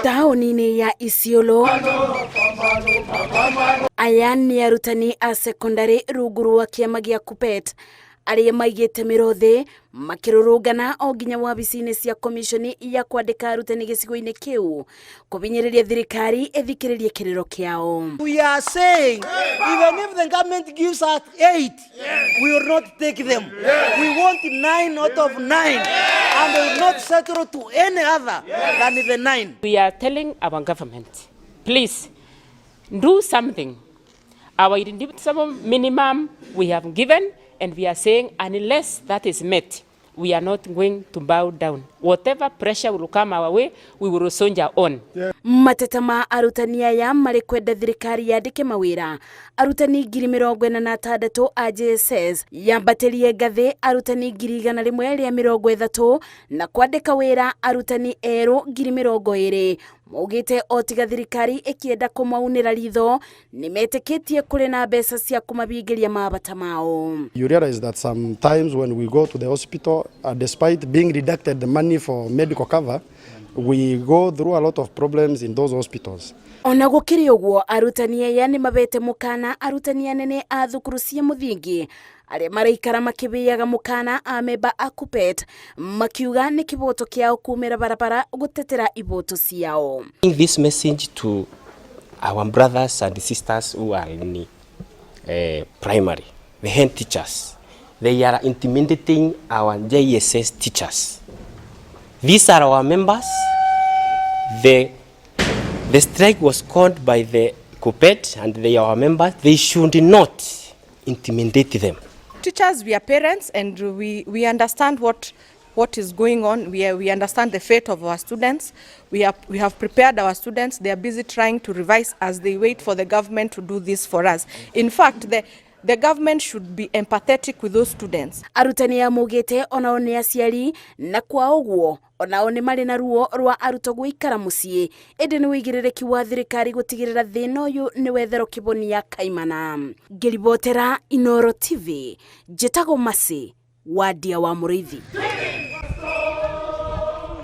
Taũni-inĩ ya Isiolo, aya nĩ arutani a sekondarĩ rungu rwa kĩama gĩa KUPPET arĩa maigĩte mĩro thĩ makĩrũrũngana o nginya wabici-inĩ cia komiconi ya kwandĩka arutani gĩcigo-inĩ kĩu kũbinyĩrĩria thirikari ĩthikĩrĩrie kĩrĩro kĩao. We are saying even if the government gives us 8, we will not take them. We want 9 out of 9, and we will not settle to any other than the 9. We are telling our government, please do something. Our indivisible minimum we have given, and we are saying unless that is met, we are not going to bow down. Whatever pressure will come our way, we will soldier on. Mateta ma arutani aya marĩ kwenda thirikari yandĩke mawĩra arutani 46,000 a JSS, yambatĩrie ngathĩ arutani 130,000 na kwandĩka wĩra arutani erũ 20,000. Maugĩte o tiga thirikari ĩkĩenda kũmaunĩra ritho, nĩ metĩkĩtie kũrĩ na mbeca cia kũmabingĩria mabata mao. You realize that sometimes when we go to the hospital, despite being deducted the money for medical cover, we go through a lot of problems in those hospitals. Ona gũkĩrĩ ũguo, arutani aya nĩ mabete mũkana arutani anene a thukuru cia mũthingi arĩa maraikara makĩbĩaga mũkana amemba a KUPPET, makiuga nĩ kĩboto kĩao kumĩra barabara gũtetera iboto ciao. This message to our brothers and sisters who are in primary, the head teachers. They are intimidating our JSS teachers. These are our members. The strike was called by the KUPPET and they are our members. They should not intimidate them. Teachers, we are parents and we understand what is going on. We understand the fate of our students. We have prepared our students. They are busy trying to revise as they wait for the government to do this for us. In fact, the government should be empathetic with those students. Arutani aya maugĩte onao nĩ aciari na kwa ũguo onao nĩ marĩ na ruo rwa arutwo gũikara mũciĩ, ĩndĩ nĩ wĩigĩrĩrĩki wa thirikari gũtigĩrĩra thĩna ũyũ nĩ wetherwo kĩbonia kaimana. Ngĩribotera Inoro TV, njĩtagwo Masi Wadia wa Mũrĩithi.